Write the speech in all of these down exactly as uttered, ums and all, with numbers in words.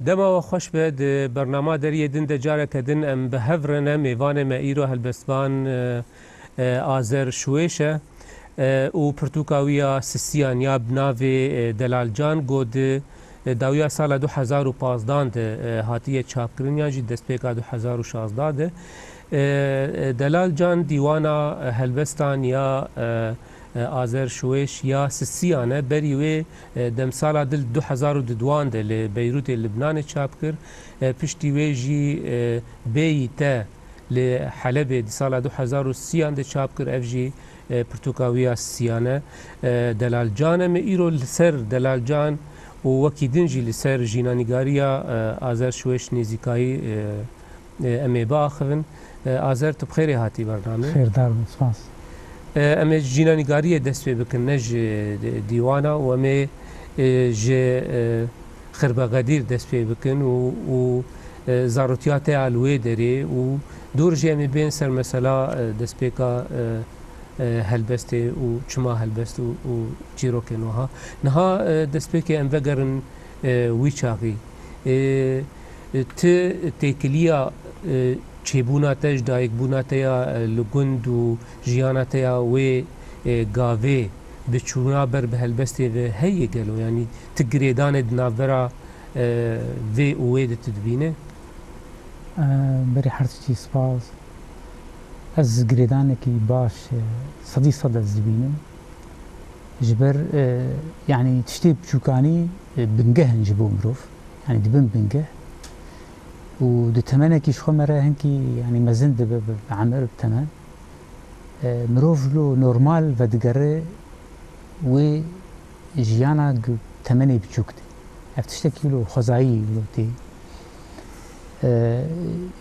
Dema we xweş be, di bernama Deriyê Din de careke din em bi hev re ne. Mêvanê me îro helbestvan, e, e, Azer Şuwêş e, e, û pirtûka wî ya Sisiyan ya bi navê, e, Delal Can, ku di, e, dawiya sala du hezar û pazdan de, e, hatiye çapkirin, yan jî destpêka du hezar û şazdan de. E, e, Delal Can dîwana, e, helbestan ya, e, e, Azer Şuwêş ya Sisiyan e. Berî wê, e, demsala dil du hezar û dudwan de li Beyrûtê Libnanê çap kir. E, piştî wê jî, e, Bêyî Te li Helebê di sala du hezar û sîyan de çap kir. Ev jî, e, pirtûka wî ya Sisiyan e. E, Delal Can e. Em ê îro li ser Delal Can û wekî din jî li ser jînanîgariya, e, Azer Şuwêş nêzîkayî, e, e, em ê biaxivin. E, Azer, tu bi xêrê hatî bernamê. Xêrdar bin, spas. E, em ê ji jînanîgariyê dest pê bikin, ne ji di-, dîwana, û em ê, e, ji, e, Xirbexedîr dest pê bikin û, û, e, zarotiya te ya li wê derê û dûr jî em ê bên ser mesela, e, destpêka, e, e, helbestê û çima helbest û, û çîrokên wiha. Niha, e, destpêkê em vegerin, e, wî çaxî. E, e, ti têkiliya, e, çêbûna te ji dayikbûna te ya, e, li gund û jiyana te ya wê, e, gavê bi çûna ber bi helbestê ve heye gelo? Yanî ti girêdanê di navbera, e, vê û wê de tu dibîne? E, berî her tiştî spas. Ez girêdanekî baş, e, sedî sed ez dibînim. Ji ber, e, yanî tiştê biçûkanî, e, bingeh in ji bo mirov. Yanî dibin bingeh. Û di temenekî ji xwe me re hinkî, yanî mezin dibe bi, bi emir, bi temen. E, mirov lo normal vedigere wê jiyana gu-, temenê biçûk de. Ev tiştekî lo xwezayî lo tê. E,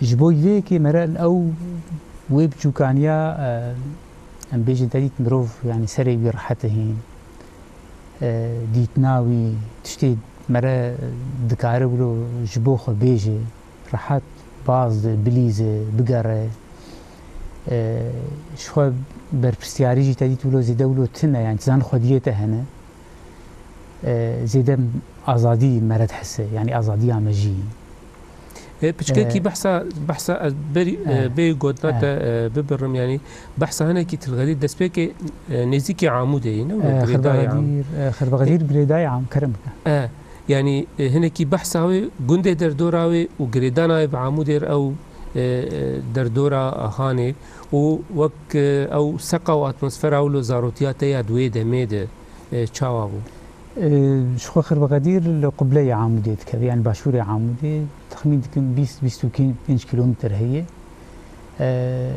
ji bo vê yekê me re ew wê biçûkaniya, e, em bêjin te dît mirov, yanî serê wî rehet e hîn. E, dîtina wî, tiştê mere dikare wilo ji bo xwe bêje, rehet baz de, bilîze, bigere. E, ji xwe berpirsiyarî jî te dît wilo zêde wilo tune, yanî zanî xwediyê te hene. E, zêde azadî mere dihise, yanî azadiya me jî. E, piçkekî E, behsa, behsa ez berî, e, e, bê gotina e. te, e, bibirim, yanî behsa hinekî Tilxedîr destpêkê, e, nêzîkî Amûdê ye, ne wilo E, girêdayê Am. Xirbexedîr, e, Xirbexedîr girêdayê Am, kerem bike. E, yanî, e, hinekî behsa wê gundê derdora wê û girêdana wê bi Amûdê re ew, e, e, derdora Hanê û wek, e, ew seqa û atmosfera wilo zarotiya te ya di wê demê de, e, çawa bû? E, ji xwe Xirbexedîr li qubleyê Amûdê dikeve, yanî başûrê Amûdê, texmîn dikim bîst, bîst û pênc kîlometr heye. E,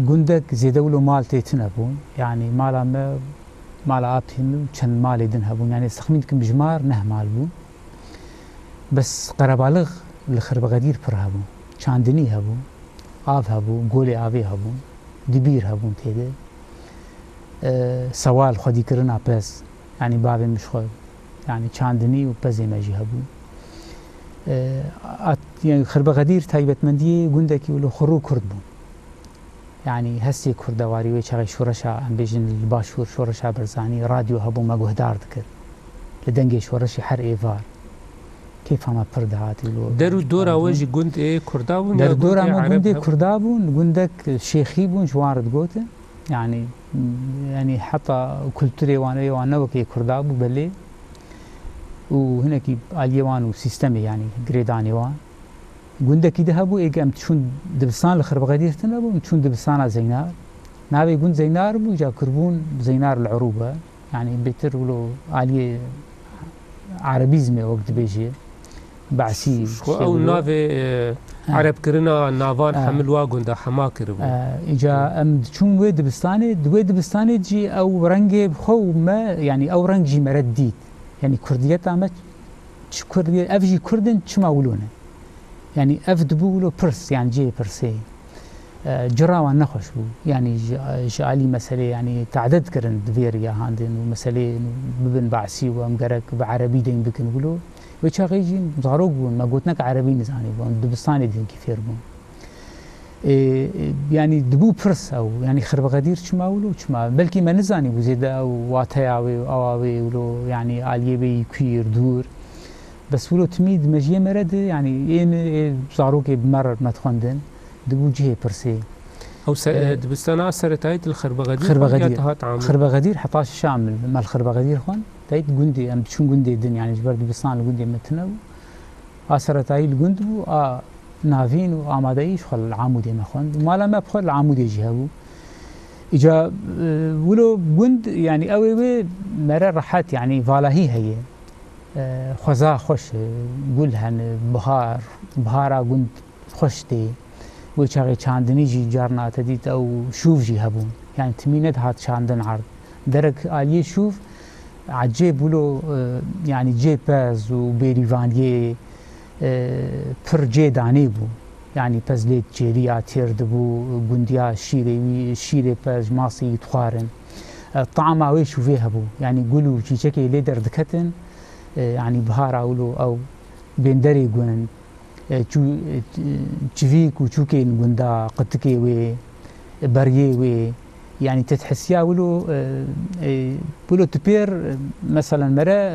gundek zêde wilo mal tê tune bûn. Yanî mala me, mala apê min û çend malê din hebûn. Yanî ez texmîn dikim jimar neh mal bûn. Bes qerebalix li Xirbexedîr pir hebû. Çandinî hebû, av hebû, golê avê hebûn, dibîr hebûn tê de. E, sewal, xwedîkirina pez. Yanî bavê min ji xwe, yanî çandinî û pezê me jî hebû. E, at-, yanî Xirbexedîr taybetmendiyê gundekî wilo xurû kurd bûn. Yanî hestê kurdewarî wê çaxê şoreşa, em bêjin li başûr şoreşa Barzanî, radyo hebû, me guhdar dikir. Li dengê şoreşê her êvar. Kêfa me pir dihat wilo. Der û dora we jî gund ê kurda bûn ya gund ê ereb hebûn? Der û dora me gundê kurda bûn, gundek şêxî bûn, ji wan re digotin. Yanî, yanî heta kulturê wan ê wan ne wekî kurda bû belê. Û hinekî aliyê wan û sîstemê, yanî girêdanê wan. Gundekî di hebû, êk em diçûn dibistan li Xirbexedîr tune bû, em diçûn dibistana Zeynar. Navê gund Zeynar bû, îca kirbûn Zeynar li Urûbe. Yanî bêtir wilo aliyê erebîzmê wek dibêjê. Behsî Ji xwe ew navê, e, erebkirina navan hemil wa gunda hema kiribû. E, îca em diçûn wê dibistanê, di wê dibistanê jî ew rengê xwe û me, yanî ew reng jî me re dît. Yanî kurdiyeta me çi kurdiyê, ev jî kurd in, çima wilo ne? Yanî ev dibû wilo pirs, yanî cihê pirsê. E, cira wan nexweş bû. Yanî ji, ji alî meselê, yanî tehdid kirin di vê riya handin û meselê bibin behsî û em gerek bi erebî deyn bikin wilo. Wê çaxê jî zarok bûn, me gotinek erebî nizanî bûn, dibistanê dinkî fêr bûn. E, e, yanî dibû pirs ew, yanî Xirbexedîr çima wilo, çima? Belkî me nizanî bû zêde ew wateya wê û awa wê wilo, yanî aliyê wê yî kuîr, dûr. Bes wilo timî di mejiyê me re de, yanî ê me, ê zarokê bi me re me dixwendin, dibû cihê pirsê. Ew se-, Ee, dibistana seretayî di li Xerbexedîr xwe ya Xerbexedîr. Dihat Amûd? Xerbexedîr heta şeşa me, me li Xerbexedîr xwend. Dayî di gundê, em diçûn gundê din, yanî ji ber dibistan li gundê me tune bû. A seretayî li gund bû, a navîn û amadeyî ji xwe li Amûdê me xwend. Û mala me bi xwe li Amûdê jî hebû. Îca, e, wilo gund, yanî ew ê wê me re rehet, yanî valahî heye. E, xweza xweş e, gul hene, bihar, bihara gund xweş tê. Wê çaxê çandinî jî carna te dît ew şûv jî hebûn. Yanî timî nedihat çandin erd. Derek aliyê şûv ecêb wilo, e, yanî cê pez û bêrîvaniyê, e, pir cê danê bû. Yanî pez lê çêriya têr dibû, gundiya şîrê wî, şîrê pez, masê wî dixwarin. E, tama wê şûvê hebû. Yanî gul û çîçekê lê derdiketin, e, yanî bihara wilo ew bênderê gund, e, çû-, e, çivîk û çûkên gunda, qitikê wê, e, beriyê wê, yanî te dihisiya wilo, e, e, wilo tu pêr, e, meselen mere,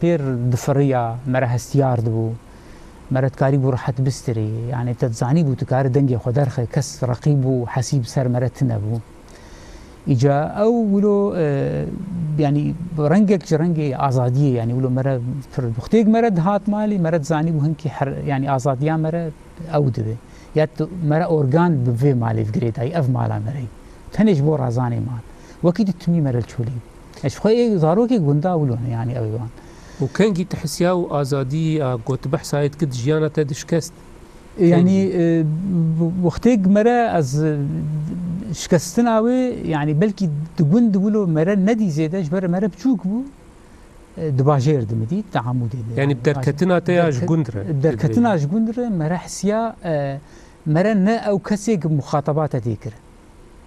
e, pêr difiriya, mere hestiyar dibû, mere dikarîbû rehet bistirê, yanî te dizanîbû tu karî dengê xwe derxe, kes reqîb û hesîb ser mere tune bû. Îca ew wilo, e, yanî rengek ji rengê azadiyê, yanî wilo mere pir, wextêk mere dihat malê, mere dizanîbû hinkî her, yanî azadiya mere ew dibe. Ya tu mere organ bi vê malê bi girêdayî, ev mala mere ye. Tenê ji bo razanê mal. Wekî tu timî mere li çolî. Ez ji xwe ê zarokê gunda wilo ne, yanî ew ê wan. Û kengî tu hisiya û azadî ya ku tu behsa yê dikî di jiyana te de şikest? Yanî, e, wextêk mere ez, e, şikestina wê, yanî belkî di gund wilo mere nedî zêde, ji ber mere biçûk bû, e, di bajêr de min dît, di Amûdê de. Yanî derketina te ya ji gund re? Derketina ji gund re mere hisiya, e, mere ne ew kesê ku muxataba te tê kirin.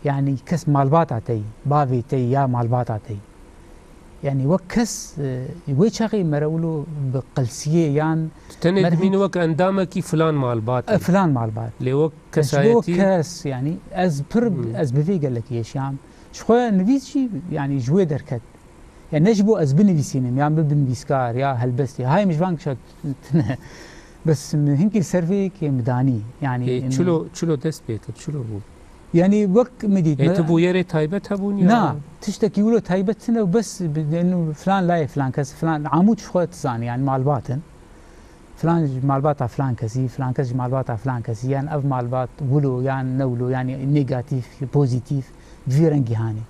Yanî kes malbata te yî, bavê te yî ya malbata te yî. Yanî wek kes, e, wê çaxê mere wilo bi qelsiyê yan Tu tenê dimînî wek endamekî filan malbat. E, filan malbat. Lê wek kesayetî? Ji bo kes, yanî ez pir, Hmm. ez bi vê gelekî yaşiyam. Ji xwe nivîs jî, yanî ji wê derket. Ya ne ji bo ez binivîsînim, ya min binivîskar, ya helbestê. Hay min ji van kişa tune. Bes min hinkî ser vê yekê min danî. Yanî Ê, min çilo, çilo dest pê kir, çilo bû? Yanî wek min dît, Ê, me- tu bûyerê taybet hebûn ya? Na, tiştekî wilo taybet tune û bes bi, yanî filan layê filan kes, filan Amûd ji xwe dizanî, yanî malbat in. Filan ji malbata filan kesî, filan kes ji malbata filan kesî, yan ev malbat wilo, yan ne wilo, yanî negatîf, pozîtîf, bi vî rengî hanê.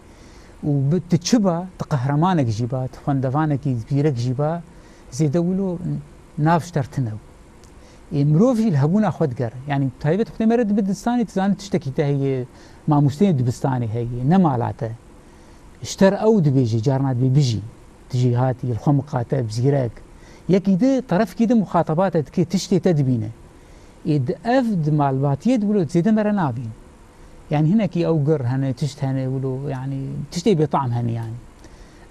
Û bi, tu çi ba, tu qehremanek jî ba, tu xwendevanekî zîrek jî ba, zêde wilo nav ji te re tune bû. Ê, mirov jî li hebûna xwe digere. Yanî taybet wextê mere dibe dibistanê, tu zanî tiştekî te heye, mamosteyê dibistanê heye, ne mala te. Ji te re ew dibêje, carna dibê bijî. Tu jî hatî, li xwe miqate, bi zîrek. Yekî di, terefkî di muxataba te dike, tiştê te dibîne. Ê di ev di malbatiyê di wilo zêde mere nabîn. Yanî hinekî ew gir hene, tişt hene wilo, yanî tiştê bêtam hene yanî.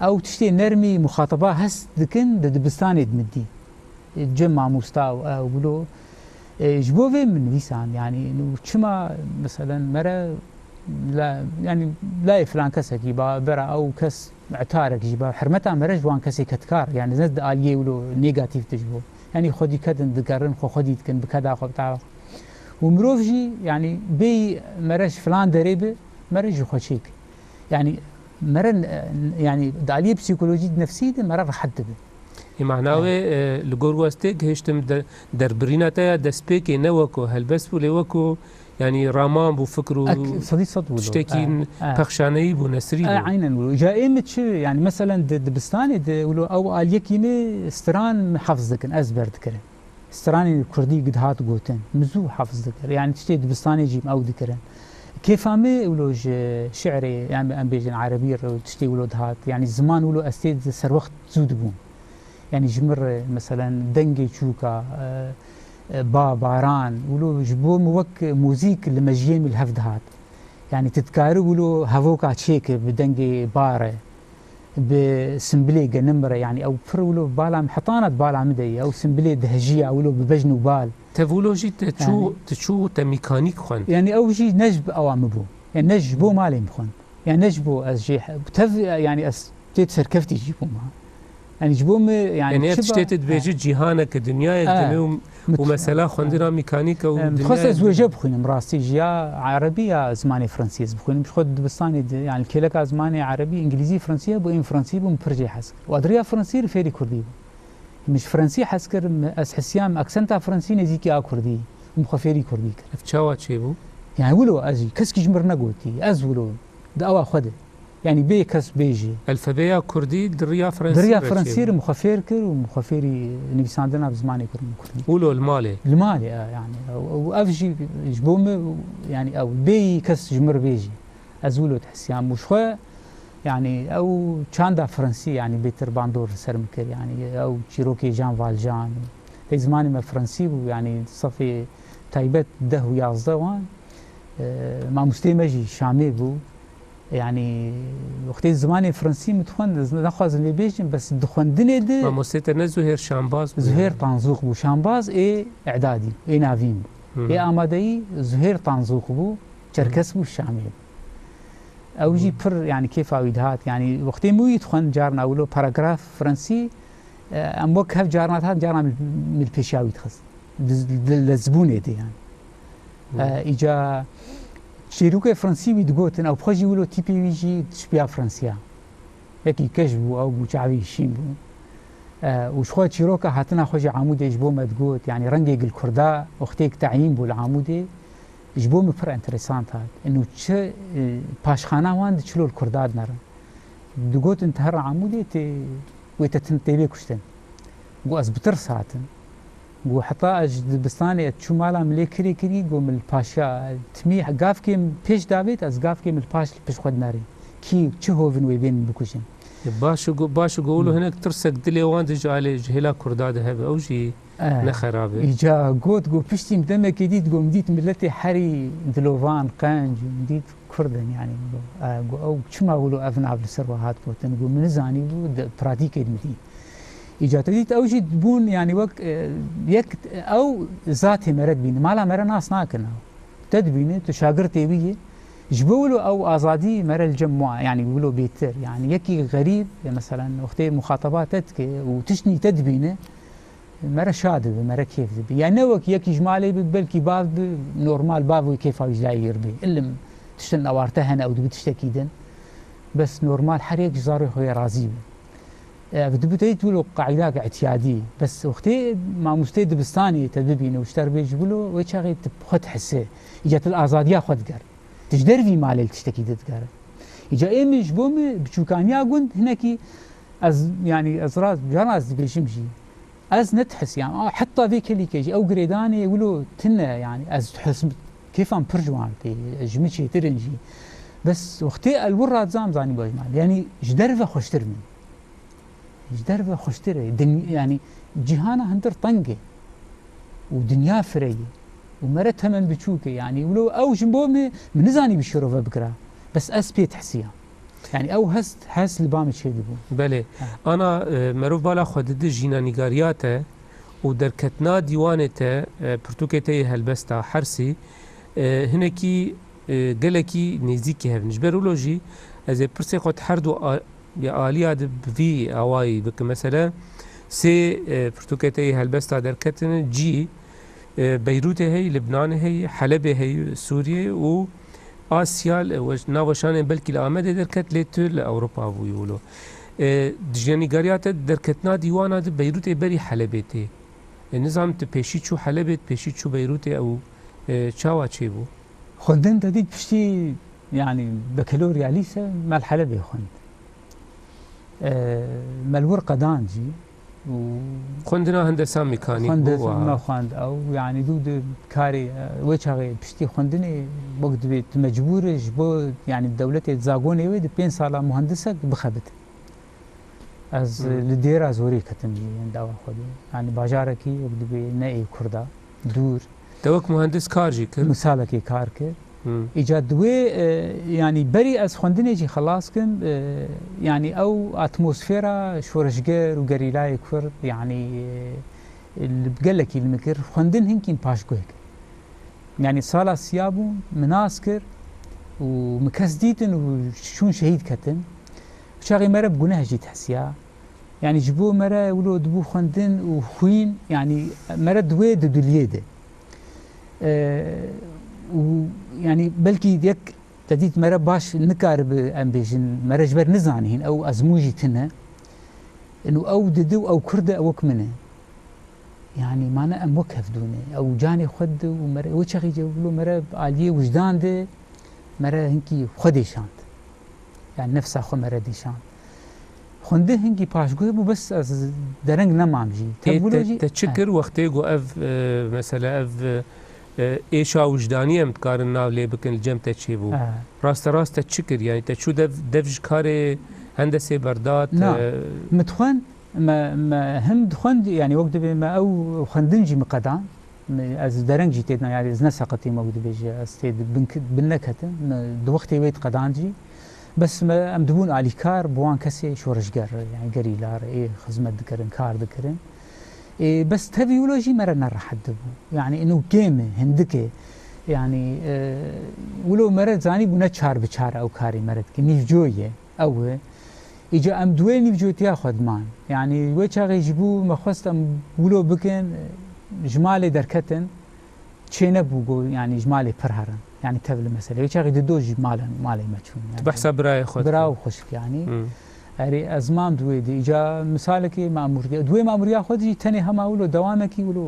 Ew tiştê nermî muxataba hest dikin di dibistanê di min dî. Cem mamosta û ew wilo. E, ji bo vê min nivîsand, yanî, nû çima, meselen, mere la, yanî, layê filan kesekî ba, bera ew kes etarek jî ba, hermeta mere ji wan kesê kedkar, yanî, ne di aliyê wilo negatîf de ji bo. Yanî, xwedî kedin digerin, xwe xwedî dikin, bi keda xwe, bi tava xwe. Û mirov jî, yanî, bêyî mere ji filan derê bi, mere ji xwe çêk. Yanî, mere, yanî, di aliyê psîkolojî, nefsî de mere rehet dibe. Ê, mana wê, e, li gor we ez tê gihiştim de-, derbirîna te ya destpêkê ne weko helbest bû, lê weko, yanî, raman bû, fikr û Ek-, sedî sed wilo. Tiştekî E, e. pexşaneyî bû, nesrî E, bû. Aynen wilo. Ca ê min çi, yanî, meselen, di dibistanê de wilo ew aliyekî min stran min hefz dikin, ezber dikirin. Stranên kurdî dihat gotin, min zû hefz dikir. Yanî, tiştê dibistanê jî min ew dikirin. Kêfa min wilo ji şi'rê, yanî, em bêjin erebî re, tiştê wilo dihat. Yanî, ziman wilo ez tê di serwext zû dibûm. Yanî ji min re, meselen, dengê çûka, e, e, ba, baran, wilo ji bo min wek muzîk li mejiyê min li hev dihat. Yanî tu dikarî wilo hevoka çêkî bi dengê bare, bi simbilê genim re, yanî ew pir wilo bala min, hetana di bala min de ye, ew simbilê dihejiya wilo bi bejn û bal. Te wilo jî te çû, Yanî tu çû te mîkanîk xwend. Yanî ew jî ne ji ewa min bû. Yanî ne ji bo malê min xwend. Yanî ne ji bo ez jê he-, tev, yanî ez tê serkeftî jî bûma. Yanî ji bo min, yanî Yani ev çi tiştê ba-, tu dibêjî cîhaneke, dinyayek e, dimê û, û mut-, mesela e, xwendina mîkanîk e û em, dixwest ez dinyayek wê jê bixwînim, rastî jî ya erebî ya zimanê fransî ez bixwînim. Ji xwe dibistanê de, yanî kêleka zimanê erebî, îngilîzî, fransî hebû, ên fransî bû, min pir jê hez kir. Û ez riya fransî li fêrî kurdî bû. Min ji fransî hez kir, min, ez hesiyam aksenta fransî nêzîkî a kurdî. Min xwe fêrî kurdî kir. Ev çawa çêbû? Yani wilo ez jî, keskî ji min re negotî. Ez wilo di awa xwe de. Yani bê kes bêjî. Elfebeya kurdî di riya fransî Di riya re fransî çêbû. Re min xwe fêr kir û min xwe fêrî nivîsandina bi zimanê kurd min kurdî. Wilo li malê? Li malê, e, yani. Ew, ew, ev jî ji bo min, yani ew bêyî kes ji min re bêjî. Ez wilo dihesiyam û ji xwe, yani, ew çanda fransî, yani, bêtir bandor li ser min kir, yani, ew çîrokê Jean Valjean, pey zimanê me fransî bû, yani, sefê taybet deh û yazdeh wan, e, mamosteyê me jî Şamê bû. Yani, wextê zimanê fransî min dixwend, ez naxwazim vê bêjim, bes di xwendinê de Mamostê te ne Zuhêr Şambaz bû Zuhêr yani? Tanzûq bû, Şambaz ê îdadî, ê navîn bû. Hı hı. Ê amadeyî Zuhêr Tanzûq bû, Çerkes bû, Şamê bû. Ew jî pir, yani, kêfa wî dihat. Yani, wextê min wî dixwend, carna wilo paragraf fransî, e, em wek hev carna dihat, carna min, min li pêşiya wî dixist. Di, di lezbûnê de, yani. E, îca çîrokê fransî wî digotin, ew bi xwe jî wilo tîpê wî jî dişipiya fransiya. Yekî keş bû, ew bû, çavê şîn bû. E, û ji xwe çîroka hatina xwe ji Amûdê ji bo me digot, yani rengê gil kurda, wextêk teyîn bû li Amûdê, ji bo min pir enteresant hat. Ino çi, e, paşxana wan di çilo li kurda dinerin. Digotin, tu here Amûdê tê, wê te tin tê bê kuştin. Got, ez bi tirs hatim. Got, heta ez ji dibistanê ez çû mala min lê kirê kirî, got, min li paşa timî gavkê min pêş davêt, ez gavkê min li paş li pişt xwe dinerê. Kî çi hovin wê bên min bikujin. E, baş û go-, baş û go wilo Hmm. hinek tirsek dilê wan de ji alê, ji hêla kurda de hebe. Ew jî Eh, ne xerab e. Îca got, got, piştî min demekê dît, got, min dît miletê herî dilovan, qenc, min dît kurd in, yani, got, eh, got, ew çima wilo ev nav li ser we hat gotin, got, min nizanî bû, di pratîkê de min dît. Îca te dît, ew jî bûn, yani, wek, eh, yek, ew zatê mere dibîne, mala mere nas nakin ew. Te dibîne, tu şagirtê wî yî. Ji bo wilo ew azadî mere li cem wan, yani, wilo bêtir, yani, yekî xerîb, mesela, wextê muxataba te dike û tiştnî te dibîne, mere şa dibe, mere kêf dibe. Yani ne wek yekî ji malê bi, belkî bav bi, normal bav wê kêfa wî ji layê wî re bê. Ilim tiştin awarte hene, ew dibe tiştekî din. Bes normal her yek ji zarê xwe yê razî be. Ev dibe te wilo qaîdake îtiyadî. Bes wextê mamosteyê dibistanê te bibîne û ji te re bê ji wilo, wê çaxê tu bi xwe dihise. Îca tu li azadiya xwe diger. Tu ji dervî malê li tiştekî didigere. Îca ê min ji bo min biçûkaniya gund hinekî ez, yani ez rast, caran ez dibêjim jî. Ez ne dihisiyam. A, heta vê kelîkê jî, ew girêdanê wilo tune, yani, ez dihisim, kêfan pir ji wan tê, ji min çêtir in jî. Bes wextê el wir radizam zanî baş mal. Yani, ji derve xweştir min. Ji derve xweştir e. Din-, yani, cîhana hindir teng e. Û dinya fireyî. Û mere temen biçûk e. Yani, wilo ew ji bo min, min nizanî bi şirove bikira. Bes ez pê dihisiyam. Yani ew hest, hest li ba min çêdibû. Belê. Ha. Ana, e, merov bala xwe dide jînanîgariya te û derketina dîwanê te, e, pirtûkê te yê helbesta Hersî, e, hinekî, e, gelekî nêzîkî hev in. Ji ber wilo jî ez ê pirsê xwe di her du a-, ya aliya de bi vî awayî bikim. Mesele sê, e, pirtûkê te yê helbesta derketine cî, E, Beyrûtê heyî, Libnanê heyî, Helebê heyî, Sûriyê û Asya, li weş-, nav weşanên belkî li Amedê derket, lê tu li Ewropa bûyî wilo. E, jînanîgariya te derketina dîwana di Beyrûtê berî Helebê tê. E, nizanim tu pêşî çû Helebê, tu pêşî çû Beyrûtê ew, e, çawa çêbû? Xwendin te dît piştî, yanî, bekelorya lîse me li Helebê xwend. E, me li wir qedan jî û Xwendina hendesa mîkanîk bû, xwendin wiha. Me xwend ew, yanî dû di karê, e, wê çaxê piştî xwendinê wek dibê tu mecbûr î ji bo, yanî dewletê zagonê wê di pênc sala muhendisek bixebit. Ez, Hmm. li dêra zorê ketim jî, yani dawa xwe de. Yani bajarekî wek dibê ne ê Kurda, dûr. Te wek muhendis kar jî kir? Min salekê kar kir. Hmm. Îca di wê, e, yani berî ez xwendinê jî xelas kim, e, yani ew atmosfera şoreşger û gerîlayê Kurd, yani, e, li, gelekî li min kir. Xwendin hinkî min paşguh kir. Yani sala siya bû, min nas kir û min kes dîtin û çûn şehîd ketin. Çaxê me re bi guneh jî dihisiya. Yanî ji bo me re wilo dibû xwendin û xwîn, yanî me re di wê di duliyê de. E, û yanî belkî yek te dît me re baş nikaribi em bêjin, me re ji ber nizanîn, ew ezmûn jî tune. Û ew didi û ew kurd e, ew wek min e. Yanî mane em wek hevdûnê. Ew canê xwe didi û me re, wê çaxê cewilo me re aliyê wijdan de me re hinkî xwe dêşand. Yani nefsa xwe me re dêşand. Xwendin hinkî paşguh bû, bes ez dereng nemam jî. Ê, Tevgulojî, te, te çi he. kir wextê ku ev, e, mesela ev, e, êşa wijdanî em dikarin nav lê bikin li cem te çêbû? He. Raste rast te çi kir? Yani te çû dev, dev ji karê hendesê berdat? Na, e, min dixwend, me, me him dixwend, yani wek dibê me ew xwendin jî min qedan. Me, ez dereng jî tê de, yani ez neseqitîm, wek dibêje, ez tê de bin, bin neketim. Me di wextê wê diqedan jî. Bes me, em dibûn alîkar bi wan kesê şoreşger, yani gerîlar, ê xizmet dikirin, kar dikirin. Ê, bes tevî wilo jî me re nerehet dibû. Yani ino kêm e, hindik e. Yani, e, wilo me re zanî bû ne çar bi çar ew karê me re dike. Nîvcoyê ew e. Îca em di wê nîvcotiya xwe diman. Yani wê çaxê ji bo me xwest em wilo bikin, ji malê derketin. Çênebû ku, yani, ji malê pir herin. Yani, tevli mesele. Wê çaxê dido jî malen, malê me çûn. Yani, Tu behsa birayê xwe bira dikî. û xwişk, yani. Hmm. Erê, ez mam di wê de. Îca misalekê mamûrdiya. Di wê mamûriya xwe de jî tenê hema wilo dewamekî wilo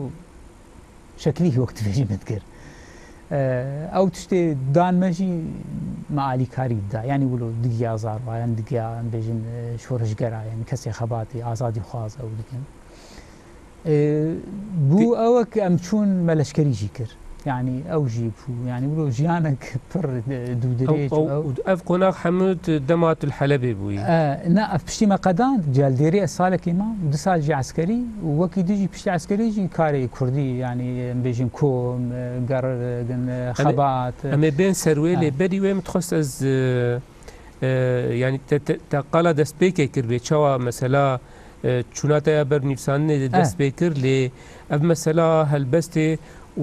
şeklî wek dibêjî min dikir. E, ew tiştê dan me jî me alîkarî dida. Yani, wilo digiya zarwayan, digiya, em bêjin, e, şoreşgera, yani, kesê xebatê, azadî xwaz ew dikin. Ê, bû Ti- ew e ku em çûn me leşkerî jî kir. Yanî ew jî bû. Yanî wilo jiyanek pir, e, dûdirêj Ew, ew, ew. Ev qonax hemû di dema tu li Helebê bûyî? E, ne, ev piştî me qedan, cel dêrê ez salekê mam, du sal jî eskerî û wekî din jî piştî eskerî jî karê kurdî, yanî em bêjin kom, e, gergin, e, Em ê, xebat, e, em ê bên ser wê, ha. Lê berî wê min dixwest ez, e, E, yanî te, te, te qala destpêkê kir bê, çawa mesela, e, çûna te ya ber nivîsandinê de Eh. dest pê kir, lê ev mesela helbestê û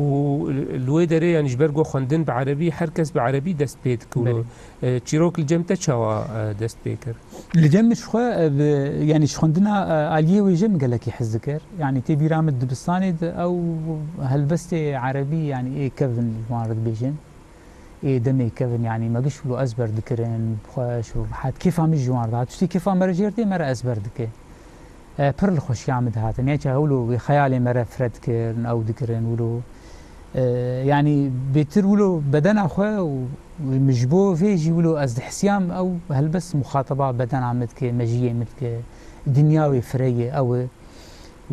li wê derê, yanî ji ber ku xwendin bi erebî, her kes bi erebî dest pê dikir. Belê. E, çîrok li cem te çawa, e, dest pê kir? Li cem min ji xwe, e, bi, yanî ji xwendina, e, aliyê wêje min gelekî hez dikir. Yanî tê bîra min dibistanê de ew helbestê erebî, yanî ê kevin ji wan re dibêjin. Ê demê kevin, yanî me giş wilo ezber dikirin, xweş û rehet. Kêfa min ji wan re dihat. Tiştê kêfa me re jêr tê, me re ezber dike. E, pir li xweşiya min dihatin. Neçe wilo wê xeyalê me re fire dikirin, ew dikirin wilo. E, yanî bêtir wilo bedena xwe û min ji bo vê jî wilo ez dihisiyam ew helbest muxateba bedena min dike, mejiyê min dike, dinya wê fire ye ew e.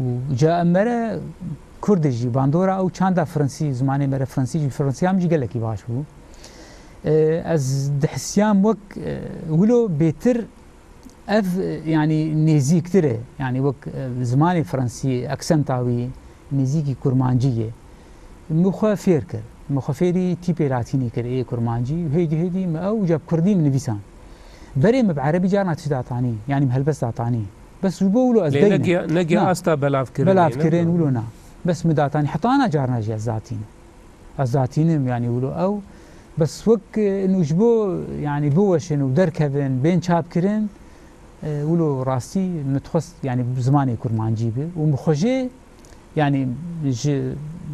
Û ca em me re Kurdê jî bandora ew çanda Fransî, zimanê me re Fransî jî, Fransîya min jî gelekî baş bû. E, ez dihisiyam wek, e, wilo bêtir ev, e, yanî nêzîktir e. Yanî wek, e, zimanê Fransî, aksenta wî nêzîkî kurmancî ye. Min xwe fêr kir. Min xwe fêrî tîpê latînî kir, ê kurmancî. Hêdî hêdî min ew ca bi kurdî min nivîsan. Berê min bi erebî carna tişt datanî, yanî min helbest datanî. Bes ji bo wilo ez Lê deynim. Negiya, negiya Na. asta belavkirinê, Belavkirin ne? Wilo na. Bes min datanî. Heta ana carna jî ez datînim. Ez datînim, yanî wilo ew. Bes wek, e, inu ji bo, yanî biweşin û derkevin, bên çapkirin, e, wilo rastî min dixwest, yanî zimanê kurmancî bi. Û min xwe jê, yanî ji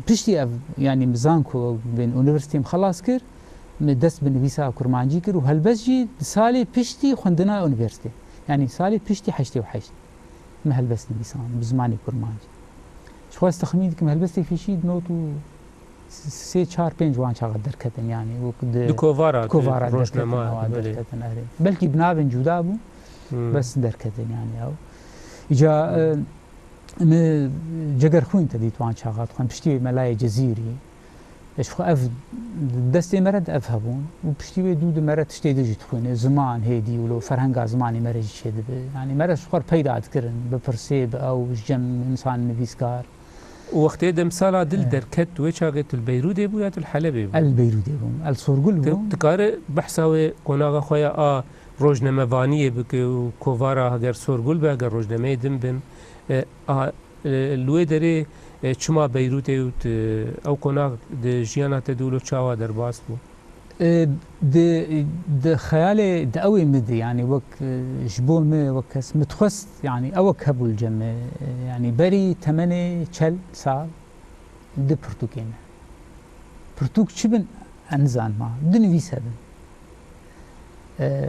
piştî ev, yanî min zanko bên unîversîtê min xelas kir, min dest bi nivîsa kurmancî kir û helbest jî di salê piştî xwendina unîversîtê. Yanî salê piştî heştê û heşt. Min helbest nivîsand bi zimanê kurmancî. Ji xwe ez texmîn dikim helbestê pêşî di not û sê, çar, pênc wan çaxa derketin, yanî wek di Di kovara, di kovara derketin, ronşnema, ewa belê. Derketin, erê. Belkî bi navên cuda bû, Hmm. bes derketin, yanî ew. Îca, e, min Cegerxwîn te dît wan çaxa dixwend, piştî wê Melayê Cezîrî. E, ji xwe ev destê me re de ev hebûn û piştî wê dû di me re tiştê din jî dixwîne. Ziman hêdî wilo ferhenga zimanê me re jî çêdibe. Yanî me re ji xwe re peyda dikirin, bi pirsê, bi ew, ji cem însan nivîskar. Û wextê demsala dil Eh. derket, tu wê çaxê tu li Beyrûdê bû ya tu li Helebê bû? El Beyrûdê bûm, el Sorgul Tu, bûm. tu kare behsa wê qonaxa xwe ya a rojnamevaniyê bike û kovara heger Sorgul be, heger rojnameyê din bin. E, a, e, li wê derê, e, çima Beyrûtê û tu, ew qonax di jiyana te de wilo çawa derbas bû? E, di, di xeyalê, di ewê min de, yanî wek, e, ji bo min, wek kes, min dixwest, yanî ewek hebû li cem min, e, yanî berî temenê çel sal di pirtûkê me. Pirtûk çi bin? Ez nizanima. Du nivîs hebin. E,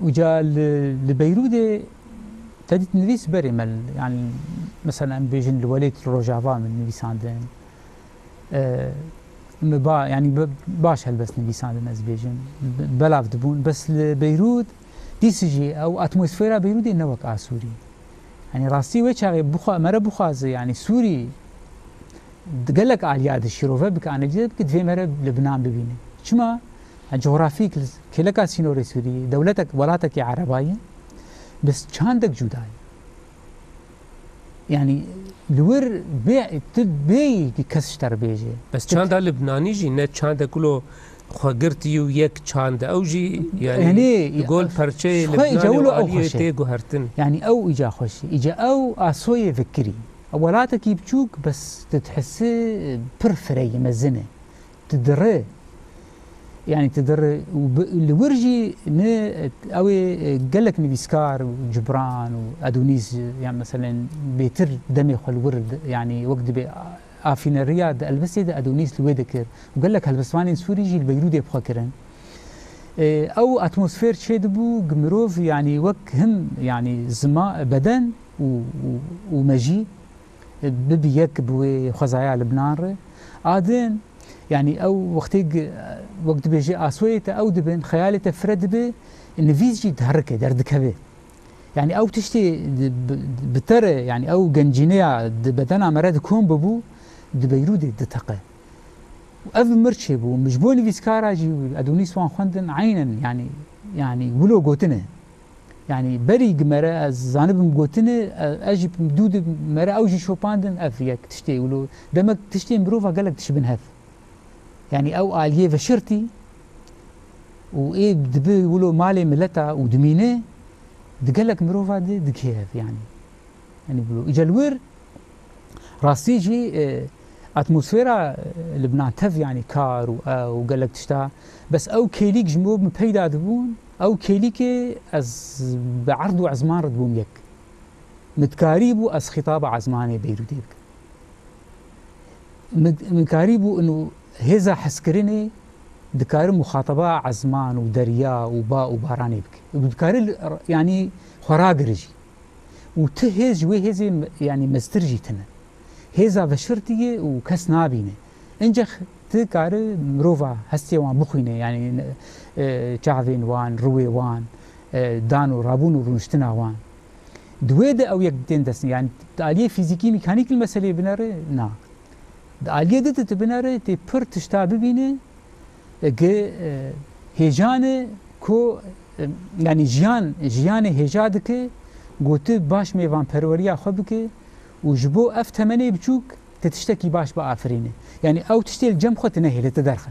uca li, li Beyrûdê te dît nivîs berê me, yanî, mesela, em bêjin li welêt li Rojava min nivîsandin. E, me ba, yanî be-, baş helbest nivîsandin, ez bêjim. Be-, belav dibûn. Bes li Beyrûd, dîsî jî ew atmosfera Beyrûdê ne wek a Sûrî. Yanî rastî wê çaxê bixwa-, mere bixwaze, yanî Sûrî di gelek aliya de şîrove bike, analize bike, divê mere li binan bibîne. Çima? Ha, cografîk li kêleka sînorê Sûrî, dewletek, welatekî erebayî, bes çandek cuda ye. Yanî li wir bê, tu bêyî kes ji te re bêje. Bes çanda Libnanî jî ne çandek wilo xwegirtî û yek çand e. Ew jî, yanî, Yanî, li gol perçeyê ji xwe îca Libnanê û wilo ew aliyê xweş e. Tê guhertin. Yanî ew îca xweş e. Îca ew asoyê vekirî. Welatekî biçûk, bes tu dihisi pir fireyî mezin e. Tu dire. Yanî tu dire û bi, li wir jî ne, ew ê, e, gelek nivîskar û Cibran û Edonîs, yan meselen bêtir demê xwe li wir, yanî wek dibê afîneriya di helbestê de Edonîs li wê dikir û gelek helbestvanên Sûrî jî li Beyrûdê bi xwe kirin. E, ew atmosfer çêdibû, gi mirov, yanî wek him, yanî zima, beden û, û, û mejî, e, bibî yek bi wê xwezaya Libnan re. A din, yanî ew wextê gi-, wek dibêje asoyê te ew dibin, xeyalê te fire dibe, nivîs jî diherike, derdikeve. Yanî ew tiştê di, bi, bi te re, yanî ew gencîneya di bedena me re di kom bibû, di Beyrûdê diteqe. Û ev mir çêbû. Min ji bo nivîskara jî Edonîs wan xwendin, eynen, yanî, yanî wilo gotine. Yanî berî gi mere ez zanibim gotine, e, ez jî dû di mere ew jî şopandin, ev yek tiştê wilo. Demek tiştê mirova gelek dişibin hev. Yanî ew aliyê veşirtî û ê dibi wilo malê mileta û dimîne, di gelek mirova de dikê hev, yanî. Yanî wilo. Îca li wir rastî jî, e, atmosfera, e, Libnan tev, yanî kar û ew û gelek tişta. Bes ew kêlîk ji bo min peyda dibûn, ew kêlîkê ez bi erd û ezman re dibûm yek. Min dikarîbû ez xîtaba ezmanê Beyrûdê bikim. Min, min karîbû ino hêza hezkirinê dikare muxataba ezman û derya û ba û baranê bike. Û dikare li, yanî xwe ragire jî. Û ti hêz ji wê hêzê me-, yanî meztir jî tine. Hêza veşirtî ye û kes nabîne. Încex ti kare mirova hestê wan bixwîne, yanî, e, çavên wan, rûyê wan, e, dan û rabûn û rûniştina wan. Di wê de ew yek tên dest, yanî di aliyê fîzîkî, mîkanîk li meseleyê binere, na. Di aliyê din tu binere, tê pir tişta bibîne, e, gi, e, hêjane ku, e, yanî jiyan, jiyanê hêja dike, ku tu baş mêvanperweriya xwe bike û ji bo ev temenê biçûk tu tiştekî baş biafirîne. Yanî ew tiştê li cem xwe tu nehêle, tu derxe.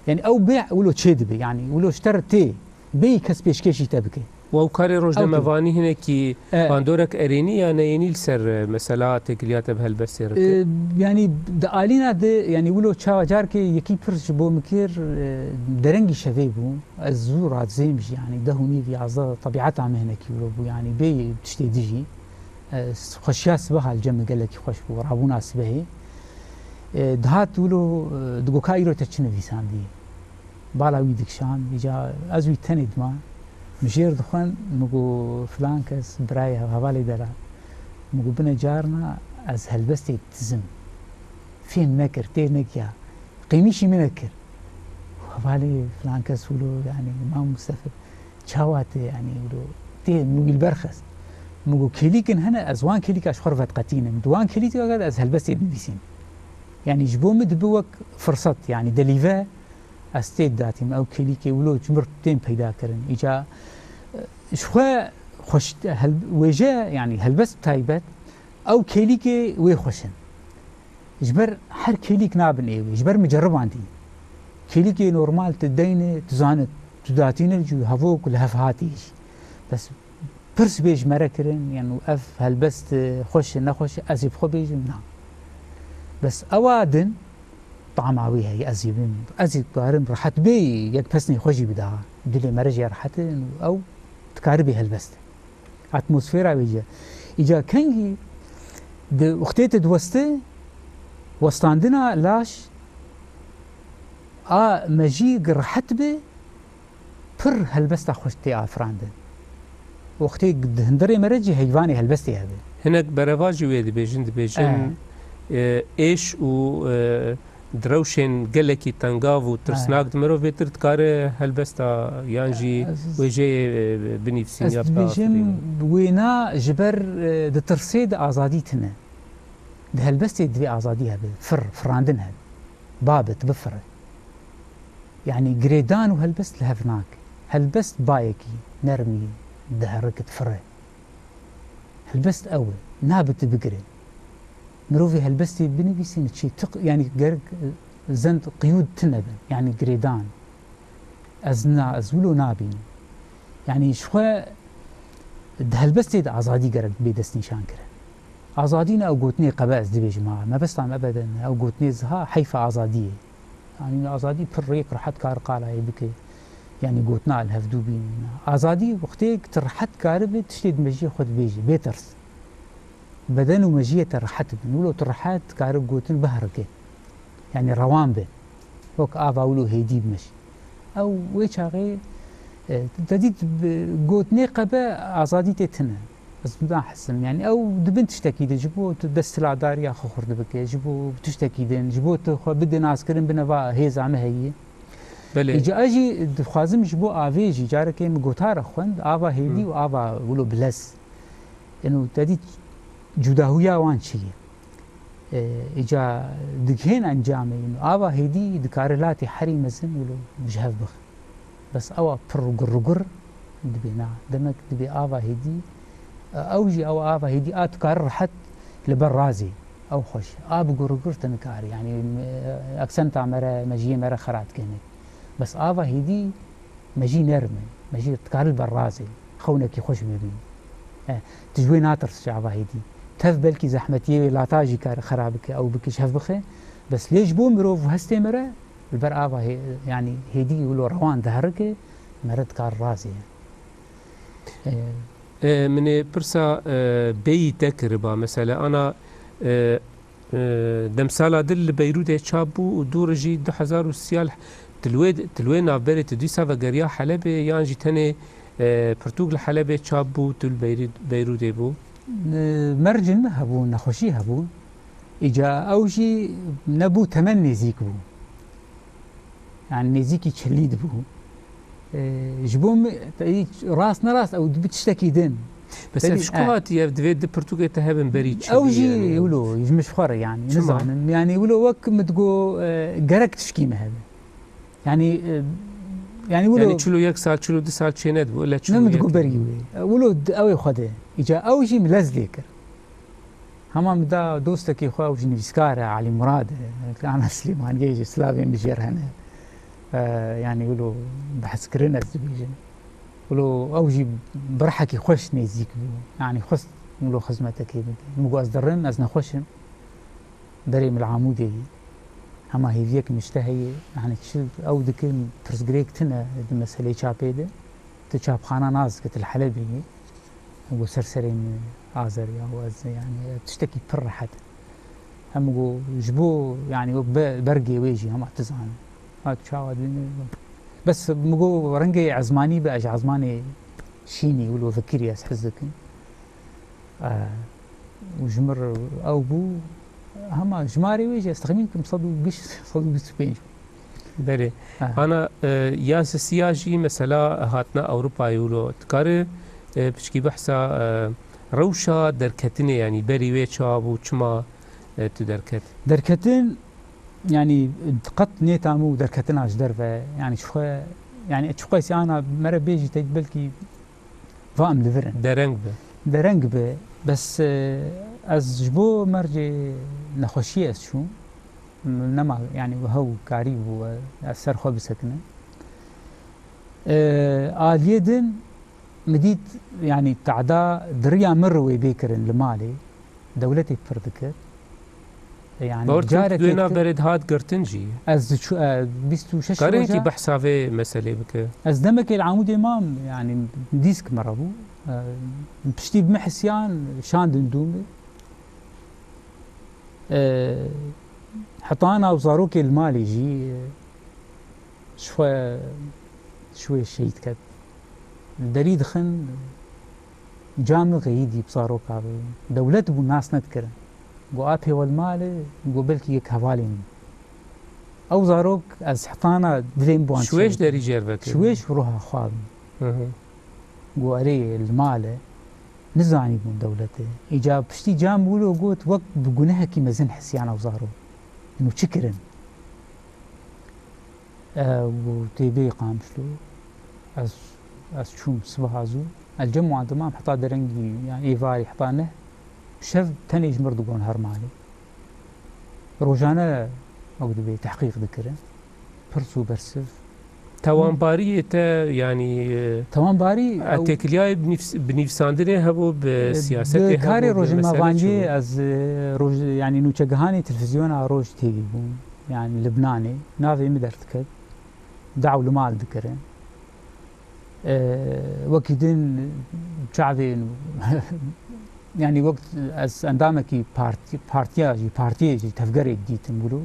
Yanî ew bê wilo çê dibe, yanî wilo ji te re tê. Bêyî kes pêşkêşî te bike. Wa ew karê rojnamevanî hinekî E. bandorek erênî ya neyênî li ser, e, mesela têkiliya te bi helbestê re kir? E, yanî di alîna de, yanî wilo çawa carkê yekî pir ji bo min kir, e, derengî şevê bû. Ez zû radizêm jî, yanî deh û nîv, yazdeh, tebiata min hinekî wilo bû, yanî bêyî tiştê dijî. E, xweşiya sibeha li cem min gelekî xweş bû, rabûna sibehê. E, dihat wilo, e, digot ka îro te çi nivîsandî? Bala wî dikişand, îca ez wî tenê dima. Min jêr dixwend, min got, filan kes, birayê hev-, hevalê delal. Min got, bine carna ez helbestê dizim. Fêm nekir, têr nekiya. Qêmîşî min nekir. Hevalê filan kes wilo, yanî, Mam Mustefa, çawa te, yanî, wilo, tê, min wî li ber xist. Min got, kêlîkin hene, ez wan kêlîka ji xwe re vediqetînim. Di wan kêlîka de ez helbestê dinivîsîm. Yanî, ji bo min dibi wek firset, yanî, delîve, ez tê didatîm, ew kêlîkê wilo ji mir tên peyda kirin. Îca, e, ji xwe xweş, hel-, wêje, yanî helbest taybet, ew kêlîkê wê xweş in. Ji ber her kêlîk nabin ê wê, ji ber min ceribandî. Kêlîkê normal tu deyne, tu zane, tu datîne, ji hevok li hev hatî jî. Bes pirs bê ji me re kirin, yan û ev helbest, e, xweş e, nexweş e, ez ê bi xwe bêjim, na. Bes ewa din, tama wî heye, ez jî bim, ez jî dikarim rehet bê, yek pesnê xwe jî bida. Dilê me re jî rehet in û ew dikaribê helbest. Atmosfera wê jî. Îca kengî di wextê te diweste, westandina laş a mejî rehet be, pir helbesta xweş tê afirandin. Wextê di hundirê me re jî heyvanê helbestê hebe. Hinek bereva jî wê dibêjin, dibêjin, Eh. e, êş û, e, di rewşên gelekî tengav û tirsnak Eh. di mirovê tir dikare helbesta yan jî Ez, wêjeyê, e, binivîsîn ez ya dibêjim, bafirîn. Wêna ji ber, e, di tirsê de azadî tine. Di helbestê divê azadî hebe, fir, firandin hebe. Babet, bifire. Yanî girêdan û helbest li hev nake. Helbest bayekî nermî diherike, difire. Helbest ew e. Nabe tu bigire. Mirovê helbestê binivîsîne çi? Tu q-, yanî gerek, e, zend qiyûd tune bin. Yanî girêdan. Ez na, ez wilo nabînim. Yanî ji xwe di helbestê de azadî gerek bê destnîşankirin. Azadî ne ew gotinê qebe ez dibêjim ha. Mebesta me ebeden ew gotinê ziha heyfa azadiyê. Yanî azadî pir rêk rehet kar qalayê bike. Yanî gotina li hevdû bînin. Azadî wextê tu rehet karibe tiştê di mejiyê xwe dibêjî, bê tirs. Beden û mejiyê te rehet bin. Wilo tu rehet karibe gotin biherike. Yanî rewan be. Wek ava wilo hêdî bimej. Ew wê çaxê, e, te dît bi gotinê qebe azadî tê tine. Ez wina hisim. Yanî ew di bin tiştekî de ji bo tu desthilatdariya xwe xurt bike, ji bo tiştekî din, ji bo tu xwe bide naskirin bine va hêza me heye. Belê. Îca ez jî dixwazim ji bo avê jî carekê min gotara xwend, ava hêdî Hı. û ava wilo bilez. Eno te dît cudahuya wan çi ye? E, îca digihên encamê ino. Ava hêdî dikare latê herî mezin wilo ji hev bixe. Bes ewa pir gur gur dibê na. Demek dibê ava hêdî, ew jî ew ava hêdî a dikare rehet li ber razê. Ew xweş. A bi gur gur te nikare. Yanî, e, aksenta me re, mejiyê me re xera dikene. Bes ava hêdî mejî nerm e. Mejî dikare li ber razê. Xewnekî xweş bibî. E, tu ji wê natirs ji ava hêdî. Tev belkî zehmetiyê wê lata jî kare xera bike, ew bike ji hev bixe. Bes lê ji bo mirov û hestê me re, Li ber ava hê-, yanî hêdî wilo rewan diherike, meret kar razê ye. E, E, min ê pirsa, e, beyî te kiriba, mesela, ana, e, e, demsala dil li Beyrûdê çap bû û dû re jî du hezar û siyal, tu li wê, tu li wê navberê tu dîsa vegeriya Helebê yan jî tenê, e, pirtûk li Helebê çap bû, tu li Beyrû-, Beyrûdê bû? E, mercin hebû, nexweşî hebû. Îca ew jî nebû, temen nêzîk bû. Yani nêzîkî çilî dibû. Ee, ji bo min, te-, rast nerast ew dibi tiştekî din. Bes ev Belî, ji ku e. hatiye, ev divê di pirtûkê te hebin berî çilî Ew jî yani. wilo, ji min ji xwe re yani, Çima? nizanim. Yani wilo wek min digo, e, gerek tişkî me hebe. Yani, e, yani wilo Yani çilo yek sal, çilo du sal çê nedibû, ila Ne çilo min digo yek. berî wê. E, wilo d-, ew ê xwe de. Îca ew jî min lez lê kir. Hema min da dostekî xwe, ew jî nivîskar e, Elî Murad e, ana Silêmaniyê jî silavên min jê re hene. E, yanî wilo behskirin ez dibêjim. Wilo ew jî bi rihekî xweş nêzîk bû. Yanî xwest wilo xizmetekê bike. Min got ez dirim, ez nexweş im. Berê min li Amûdê yî. Hema hêviyek min ji te heye. Yanî çi ew dikim, pirsgirêk tune di meseleyê çapê de. Tu çapxana nas dike, tu li Helebê yî. Got ser serê min azeriya û ez, yani, tiştekî pir rehet. Em got, ji bo, yani, wek be-, bergê wê jî hema tu zanî. Ha, tu çawa dibînî? Bes min got, rengê ezmanî be, ez ji ezmanê şînî wilo fikirî ez hez dikim. E, û ji mir ew bû, hema jimarê wê jî ez texmîn dikim sed û bîst, sed û bîst û pênc. Belê. Ha. Ana, e, ya sisiya jî mesela hatina Ewropayê wilo dikare, e, piçkî behsa, e, rewşa derketinê, yanî berî wê çawa bû, çima, e, tu derket? Derketin, yanî qet nêtamû derketina ji derve, yanî çixwe, yanî çixwe sî ana mere bêjî te belkî va em li vir in. Dereng be. Dereng be. Bes, e, ez ji bo mercê nexweşiyê ez çûm. Nema, yani, hew karî bû, e, ez ser xwe bisekinim. E, aliyê din min dît, yani, tehda diriya min re wê bê kirin li malê. Dewletê pir dikir. Yani, bawer tu careke di wê navberê de hat girtin jî. Ez diçû-, e, bîst û şeş roja. Karê wekî behsa vê meselê bike. Ez demekê li Amûdê mam, yani, dîsk me re bû. E, piştî bi min hisiyan şandin dû min. E, hetana û zarokê li malê jî, e, ji xwe, ji wê şehîd ket. Li derî dixin, ca min xeyîdî bi zaroka wê. Dewlet bû nas nedikirin. Got, "A pêwel mal e," got, "belkî yek hevalên min." Ew zarok ez hetana dilê min bi wan çû. Şwêş derî jêr vekir. Şwêş û roha xwe bû. Hı hı. Got, "Erê, li mal e." Nizanîbûn dewlet e. Îca piştî ca min wilo got, wek bi gunehekî mezin hisiyan ew zarok. Û çi kirin? E, û tê bê Qamişlo. Ez, ez çûm sibaha zû. Ez cem wan dimam heta derengî, yani êvarî heta neh. Şev tenê ji mir digon her malê. Rojane ew dibê tehqîq dikirin. Pirs û bersiv. Tewanbariyê te, yanî, e, Tewanbarî, ew têkiliyayê bi nîvs-, bi nîvsandinê hebû, bi, e, siyasetê hebû, bi karê rojnamevanciyê çi bû? Ez, e, roj-, yanî nûçegihanê televîzyona roj T V bûm. Yanî Libnanê. Navê min derdiket. Daw li mal dikirin. E, wekî din çavên, yanî wek ez endamekî partî-, partiya jî, partiyê jî tevgerê dîtim wilo.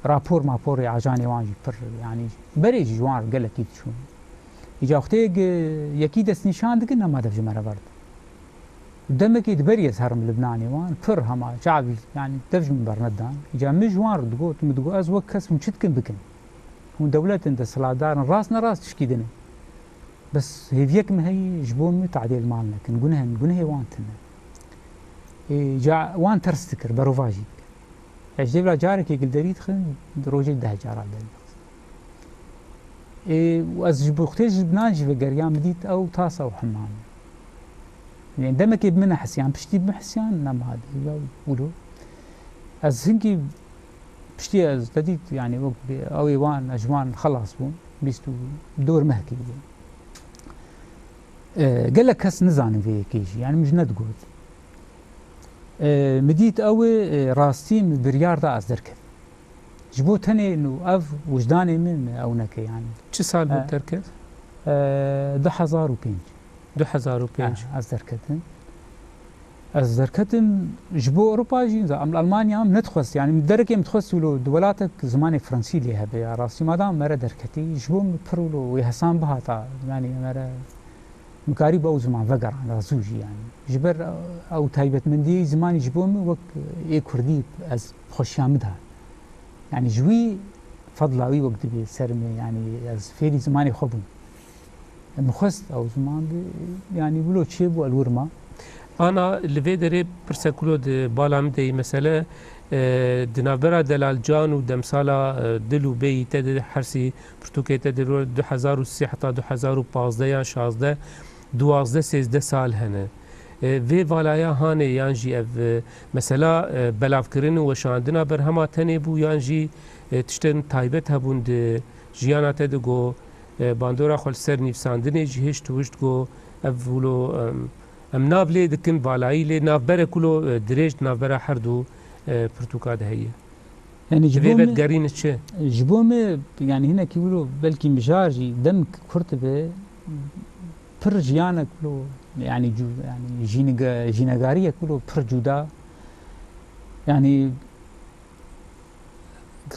Rapor maporê ajanê wan jî pir, yanî berê jî ji wan re gelekî diçûn. Îca wextê yekî destnîşan dikin, nema dev ji me re berdin. Demekê di berî ez herim Libnanê wan, pir hema çavî, yanî dev ji min bernedan. Îca min ji wan re digot, min digot, ez wek kes hûn çi dikin bikin. Hûn dewlet in, desthilatdar in, rast nerast tişkî din e. Bes hêviyek min heyî, ji bo min tadê li mal nekin. Guneh in, gunehê wan tune. Ê, ca wan ters dikir, berovajî dikir. Ez ji vê re carekê li derî dixin, di rojê deh cara li derî dixin. Ê, û ez ji bo xwtê ji Libnan jî vegeriyam, min dît ew tasa û hemam e. Yanî demekê bi min nehisiyan, piştî bi min hisiyan, nema hadi, ya wilo. Ez hinkî piştî ez te dît, yanî wek bi ew ê wan, ez ji wan xelas bûm, bîst û dor mehkî bûm. E, gelek kes nizanin vê yekê jî, yanî min ji nedigot. E, min dît ew ê, e, rastî min biryar da ez derkevim. Ji bo tenê nû ev wijdanê min ew neke, yanî. Çi sal bû, e, derket? E, du hezar û pênc. Du hezar û pênc. E, ez derketim. Ez derketim ji bo Ewropa jî, em li Almanya em nedixwest, yanî derekê min dixwest wilo di welatek zimanê Fransî lê hebe ya rastî, madam mere derketî, ji bo min pir wilo wê hesan bihata, yanî mere Min karî bi ew ziman vegeranda zû jî, yanî. Ji ber ew taybetmendiyê zimanî ji bo min wek ê kurdî ez xweşiya min da. Yanî ji wî fedla wî wek dibê ser min, yanî ez fêrî zimanê xwe bûm. Min xwest ew ziman bi, yanî wilo çêbû, li wir ma. Ana, li vê derê pirsek wilo di bala min de yî, mesele, e, di navbera Delal Can û demsala, e, Dil û Bêyî te de hersî pirtûkê te di ro-, du hezar û sê heta du hezar û pazdeh yan şazdeh, duwazdeh, sêzdeh sal hene. E, vê valaya hanê yan jî ev, e, mesela, e, belavkirin û weşandina berhema tenê bû yan jî, e, tiştên taybet hebûn di jiyana te de ku, e, bandora xwe li ser nivîsandinê jî hişt û hişt ku ev wilo, em, em nav lê dikin valayî lê navberek wilo, e, dirêj di navbera her du, e, pirtûka de heye. Yanî ji bo min, ji bo min, yanî hinekî wilo belkî mijar jî demk kurt be, pir jiyanek wilo, yanî cu-, yanî jînege-, jînegariyek wilo pir cuda. Yanî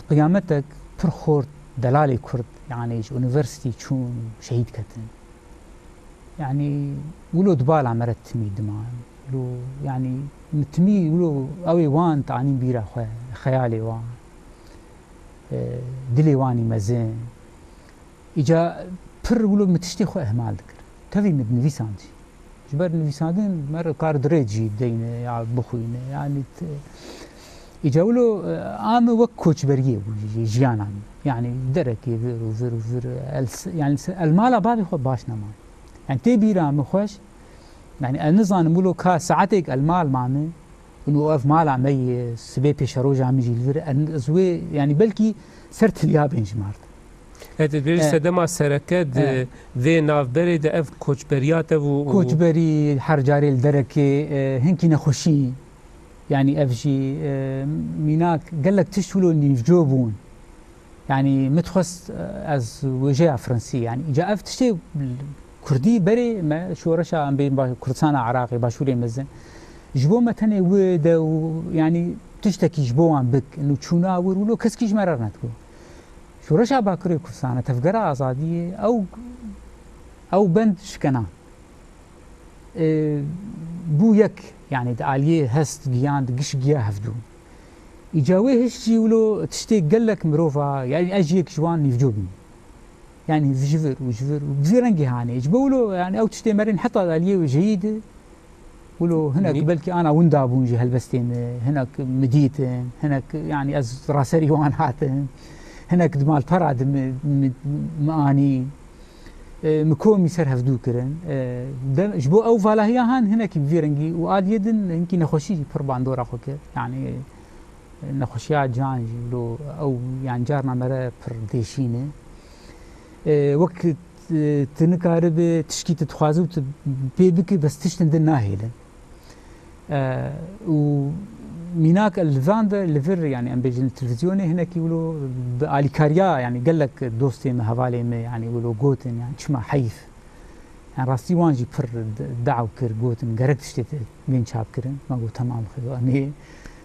qiyametek pir xort delalê kurd, yanî ji unîversîtî çûn, şehîd ketin. Yanî wilo di bala me re timî diman. Wilo, yanî min timî wilo ew ê wan tanîn bîra xwe, xeyalê wan, e, dilê wanî mezin. Îca pir wilo min tiştê xwe ihmal dikir. Tevî min dinivîsand jî. Ji ber nivîsandin me re kar dirêj jî deyne ya bixwîne. Yanî t-, îca wilo, e, a min wek koçberiyê bû jî, jiyana min. Yanî derekê vir û vir û vir, el s-, yanî se-, el mala bavê xwe baş nema. Yanî tê bîra min xweş, yanî ez nizanim wilo ka saetêk el mal mame, û ev mala me ye, sibê pêşeroja min jî li vir, en-, ez wê, yanî belkî ser tiliya bên ji mard. Evet, dibêjî, e, sedema sereke di, e, vê navberê de ev koçberiya te bû û koçberî, her carê li derekê, e, hinkî nexweşî. Yanî ev jî, e, mînak gelek tişt wilo nîvco bûn. Yanî min dixwest, e, ez wêjeya Fransî, yanî îca ev tiştê Kurdî berê me şoreşa em bê baş-, Kurdistana Iraqê, Başûrê Mezin. Ji bo me tenê wê de û yanî tiştekî ji bo wan bik, nû çûna wir wilo keskî ji me re nedibû. Şoreşa Bakurê Kurdistana, Tevgera Azadiyê, ew, ew bend şikena. E, bû yek, yanî di aliyê hest giyan, di giş giya hevdû. Îca wê hiş jî wilo tiştê gelek mirova, yanî ez jî yek ji wan nîvco bûm. Yanî ji vir û ji vir û bi vî rengî hanê. Ji bo wilo, yanî ew tiştê me rên heta di aliyê wêjeyî de, wilo hinek Nî- belkî ana winda bûn ji helbestê me, hinek mi dîtin, hinek, yanî ez raserî wan hatim, hinek di malpera de mi, mi, mi anî. E, min komî ser hevdû kirin. E, de, ji bo ew valahiya han hinekî bi vî rengî û aliyê din hinkî nexweşî jî pir bandora xwe kir. Yanî, e, nexweşiya can jî lo ew, yan carna me re pir dêşîne. E, wek, e, tu nikaribe tişkî tu dixwazî û tu pê bikî, bes tiştin din nahêlin. E, û mînak li van de li vir, yanî em bêjin li televîzyonê hinekî wilo bi alîkariya, yanî gelek dostê me, hevalê me, yanî wilo gotin, yanî çima heyf. Yanî rastî wan jî pir d-, daw kir, gotin gerek tiştê te bên çap kirin. Me got, temam xêzo, em ê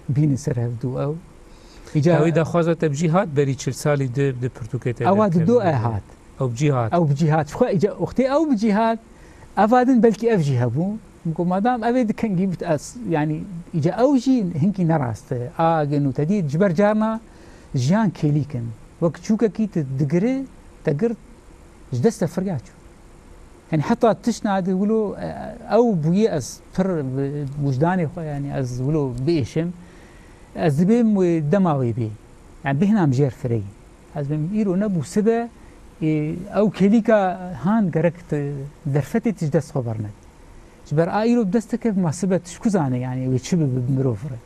bînin ser hevdû ew. Îca Ew ê daxwaza te bi cî hat berî çil salî di, di pirtûkê te Ewa de di do kevin. e hat. Ew bi cî hat. Ew bi cî hat. Xwe îca wextê ew bi cî hat, eva din belkî ev jî hebû. Min got, madam ev ê di kengî bit ez, yanî îca ew jî hinkî nerast e. A, gin û te dî ji ber carna jiyan kêlîk in. Wek çûkekî tu digirî, te girt, ji dest te firiya çû. Yanî heta tişt nade wilo, e, ew bûyî ez pir bi wijdanê xwe, yanî ez wilo biêşim. Ez dibêm wê dema wê bê. Yanî bêhna min jêr fireyî. Ez bêm îro nebû sibe, e, ew kêlîka han gerek tu derfetê tu ji dest xwe berned. Ji ber a îro bi dest te kevma sibe tu ji ku zane, yanî wê çi bibe bi mirov re.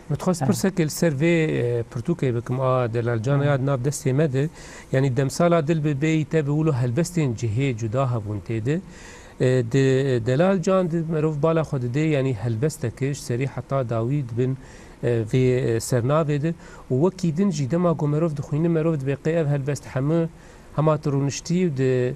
Min dixwest Eh. pirseke li ser vê, e, pirtûkê bikim, a Delal Can Eh. ya di nav destê me de. Yanî demsala dil bi bêyî te bi wilo helbestên cihê cuda hebûn tê de. E, di Delal Can di merov bala xwe dide, yanî helbesteke ji serî heta dawî dibin, e, vê, e, sernavê de. Û wekî din jî dema ku merov dixwîne, merov dibê qey ev helbest hemû hema tu rûniştî û di,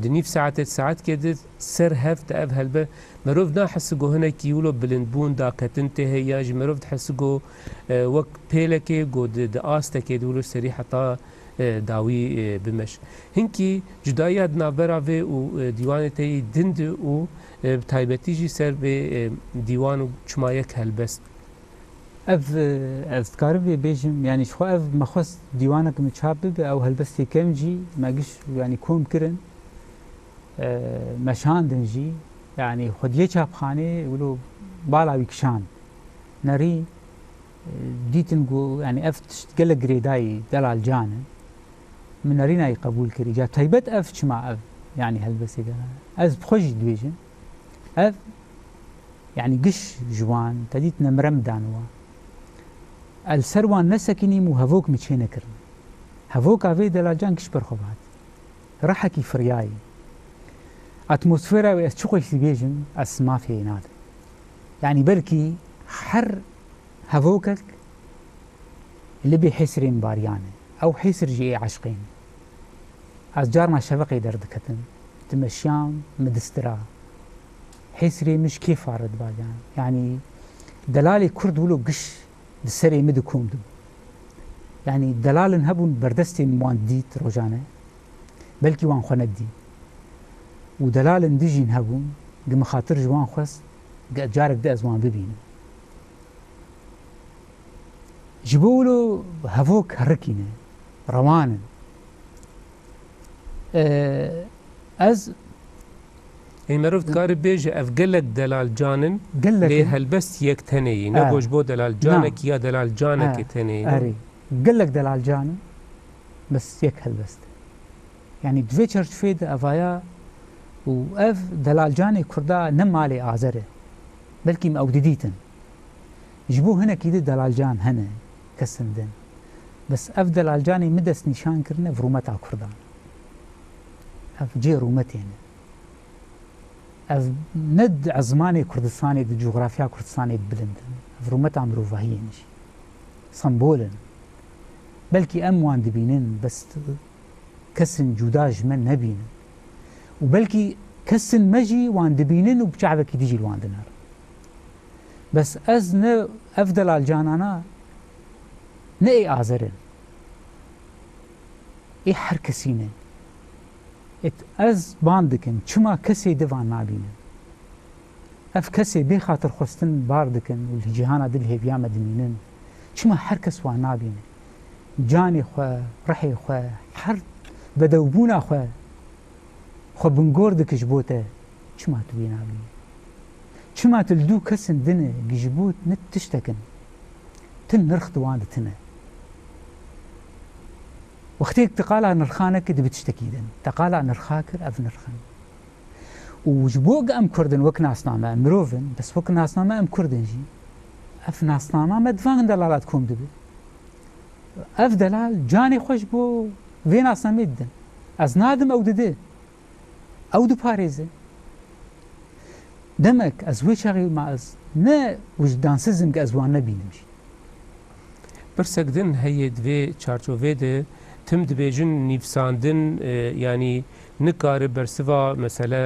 di nîv saetê, di saetkê de ser hev te ev helbe. Merov nahisi ku hinekî wilo bilindbûn, daketin tê heye, yan jî merov dihisi ku, e, wek pêlekê ku di, di astekê de wilo serî heta, e, dawî, e, bimeş. Hinkî cudayiya di navbera vê û, e, dîwanê te yî din de û, e, bi taybetî jî ser vê, e, dîwan û çima yek helbest. Ev, e, ez dikarim vê bêjim, yanî ji xwe ev me xwest dîwanek min çap bibe, ew helbestê kevn jî me giş, yanî kom kirin, e, me şandin jî, yanî xwediyê çapxanê wilo bala wî kişand. Nerî, e, dîtin ku, yanî ev tişt gelek girêdayî Delal Can e. Min nerîna wî qebûl kirî. Ca taybet ev çima ev, yanî helbestê de. Ez bi xwe jî dibêjim. Ev, yanî giş ji wan, te dît nemre min dan wan. Ez li ser wan nesekinîm û hevok min çê nekirin. Hevoka vê Delal Can giş ber xwe bi hat. Rehekî firyayî. Atmosfera wê ez çi xweşî bêjim, ez mafê nadim. Yanî belkî her hevokek li bê hêsirên bariyane. Ew hêsir jî ê eşqên. Ez carna şeveqê derdiketim. Dimeşiyam, min distira. Hêsirê min ji kêfa re dibariyan. Yanî delalê Kurd wilo giş di serê min de kom dibû. Yanî delalin hebûn berdestên wan dît rojane, belkî wan xwe nedî. Û delalin dijîn hebûn, gi min xatir ji wan xwest, ge-, carek di ez wan bibînim. Ji bo wilo hevok herikî ne, rewan in. E, ez Ê merov dikare bêje ev gelek Delal Can in, Gelek lê in. helbest yek tenê yî. Ne Ha. ku ji bo Delal Na. Canekî ya Delal Canekê Ha. tenê yî. Erê. Gelek Delal Can in, bes yek helbest. Yanî di vê çerçiveyê de evaya û ev Delal Canê Kurda ne malê Azer e. Belkî em ew didîtin. Ji bo hinekî di Delal Can hene, kesin din. Bes ev Delal Canê min dest nîşan kirine, ev rûmeta Kurdan. Ev cê rûmetê ne. Ev ne di ezmanê Kurdistanê, di cografya Kurdistanê bilind in. Ev rûmeta mirovahiyê ne jî. Sembol in. Belkî em wan dibînin, bes kesên cuda ji me nebînin. Û belkî kesên me jî wan dibînin û bi çavekî din jî li wan dinerin. Bes ez ne ev delal canana, ne ê Azer in. Ê her kesî ne. Ê t-, ez ban dikim, çima kesê din van nabînin? Ev kesê bê xatirxwestin bar dikin û li cîhana din li hêviya me dimînin. Çima her kes wan nabîne? Canê xwe, rihê xwe, her bedewbûna xwe, xwe bingor dike ji bo te. Çima tu wî nabînî? Çima tu li dû kesên din e, gi ji bo ne tiştek in? Tu nirx di wan de tine. Wextê tu qala nirxa nekir, dibe tiştekî din. Te qala nirxa kir, ev nirx in. Û ji bo em Kurd in, wek nasname, em mirov in, bes wek nasname em Kurd in jî. Ev nasnama me di van delalat kom dibe. Ev delal canê xwe ji bo vê nasnameyê didin. Ez nadim, ew dide. Ew diparêze. Demek ez wê çaxê ma ez ne wijdansizim ke ez wan nebînim jî. Pirsek din heye di vê çarçovê de, tim dibêjin nivîsandin, e, yanî nikare bersiva mesele,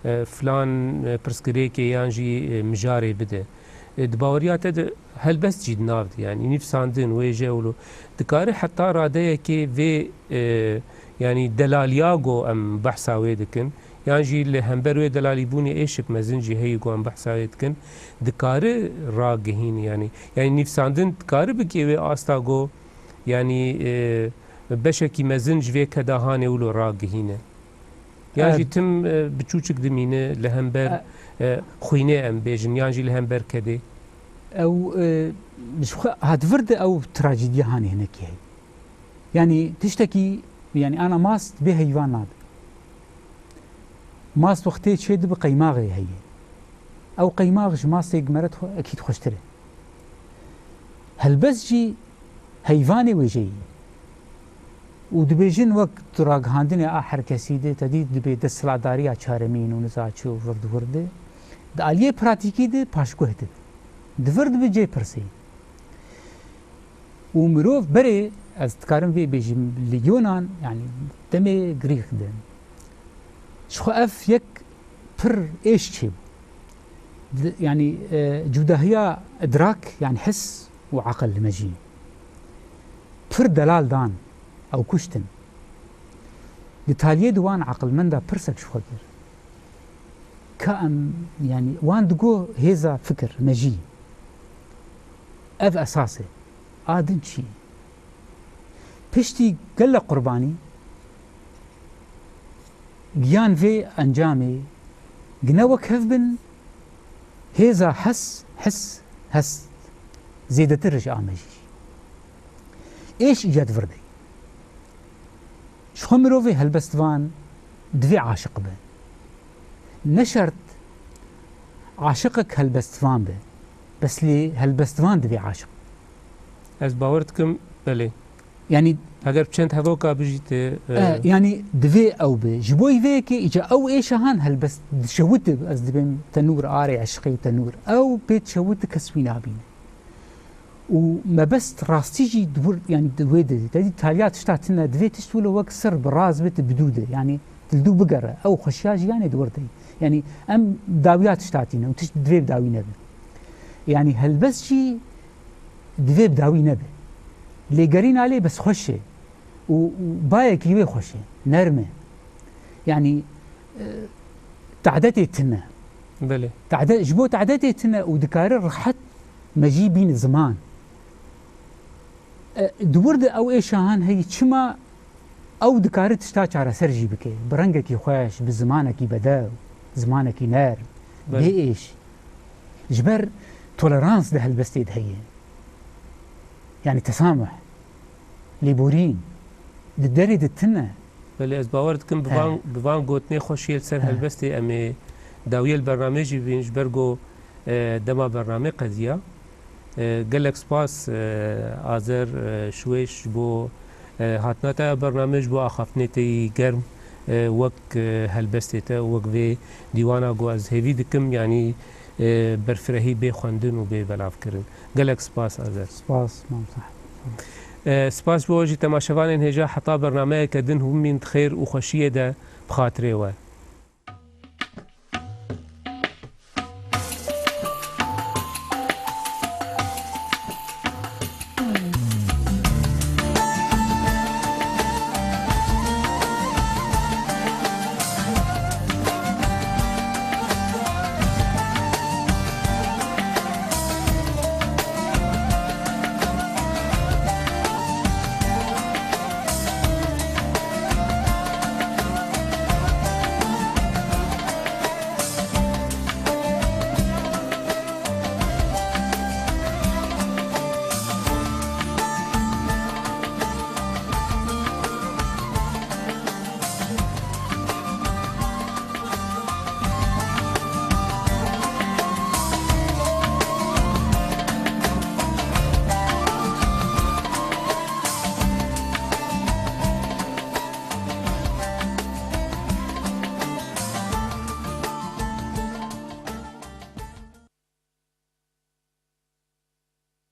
e, e, filan, e, pirsgirêkê yan jî, e, mijarê bide. E, di baweriya te de helbest jî di nav de, yanî nivîsandin, wêje û lo, dikare heta radeyekê vê, e, yanî delaliya ku em behsa wê dikin, yan jî li hember wê delalîbûnê êşek mezin jî heye ku em behsa wê dikin, dikare ragihîne, yanî, yanî nivîsandin dikare bike wê asta ku, yanî, e, beşekî mezin ji vê kedahanê wilo ragihîne. Yan jî, e, tim, e, biçûçik dimîne li hember, e, e, xwînê em bêjin, yan jî li hember kedê. Ew, e, ji xwe hat vir de ew trajediya hanê hinekî heye. Yanî tiştekî, yanî ana mast bê heyvan nabe. Mast wextê çê dibe qeymaxê heye. Ew qeymax ji mastê gimered xwe ekîd xweştir e. Helbest jî heyvanê wêjeyî. Û dibêjin wek di ragihandinê a her kesî de te dî dibê desthilatdariya çaremîn û niza çi û vir di wir de. Di aliyê pratîkî de paşguh dibe. Di vir dibe cê pirsê. Û mirov berê, ez dikarim vê bêjim, li Yonan, yanî demê Grîk de, ji xwe ev yek pir êş çêbû. Di, yanî, e, cudahiya idrak, yanî his û aqil li me jî pir delal dan, ew kuştin. Di taliyê de wan aqilmenda pirsek ji xwe kir. Ka em, yanî, wan digo hêza fikir, mejî. Ev esas e. A din çi? Piştî gelek qurbanî, giyan vê encamê, gine wek hev bin, hêza hes, his, hest, zêdetir ji a mejî. Êş îca di vir de. Ji xwe mirovê helbestvan divê aşiq be. Ne şert aşiqek helbestvan be. Bes lê helbestvan divê aşiq be. Ez bawer dikim, belê. Yanî eger bi çend hevoka bijî tê, e, e, yanî divê ew be. Ji bo vê yekê îca ew êşa han helbest dişewite, ez dibêm tenûr, arê eşqê û tenûr. Ew pê dişewite kes wî nabîne. Û mebest rastî jî di wir, yanî di wê de, te dî taliya tişta tune, divê tişt wilo wek sir bi raz be, tu bi dû de, yanî tu li dû bigere, ew xweşiya jiyanê di wir de. Yanî em dawiya tişta tîne û tişt divê bi dawî nebe. Yanî helbest jî divê bi dawî nebe. Lêgerîna lê bes xweş e. Û, û bayekî wê xweş e, nerm e. Yanî, e, tadetê tune. Belê. Tade-, ji bo tadetê tune û dikare rehet mejî bîne ziman. E, di wir de ew êşa han heyî, çima ew dikare tişta çareser jî bike. Bi rengekî xweş, bi zimanekî bedew, zimanekî nerm, belê, bê êş. Ji ber tolerans di helbestê de heye. Yanî tesamuh. Lêborîn di derê de tune. Belê, ez bawer dikim bi, he, van, bi van gotinê xweşiyê li ser, he, helbestê em ê dawiyê li bernameyê jî bibîn, ji ber ku, e, dema bernamê qediya. E, gelek spas, e, Azer, e, Şwêş, ji bo, e, hatina te ya bernameyê, ji bo axaftinê te yî germ. e, wek, e, helbestê te û wek vê dîwana ku ez hêvî dikim, yanî, e, berfirehî bê xwendin û bê belavkirin. Gelek spas, Azer. Spas, Mam Sahib. E, spas bo jî temaşevanên hêja, heta bernameyeke din hûn mîn di xêr û xweşiyê de bi xatirê we.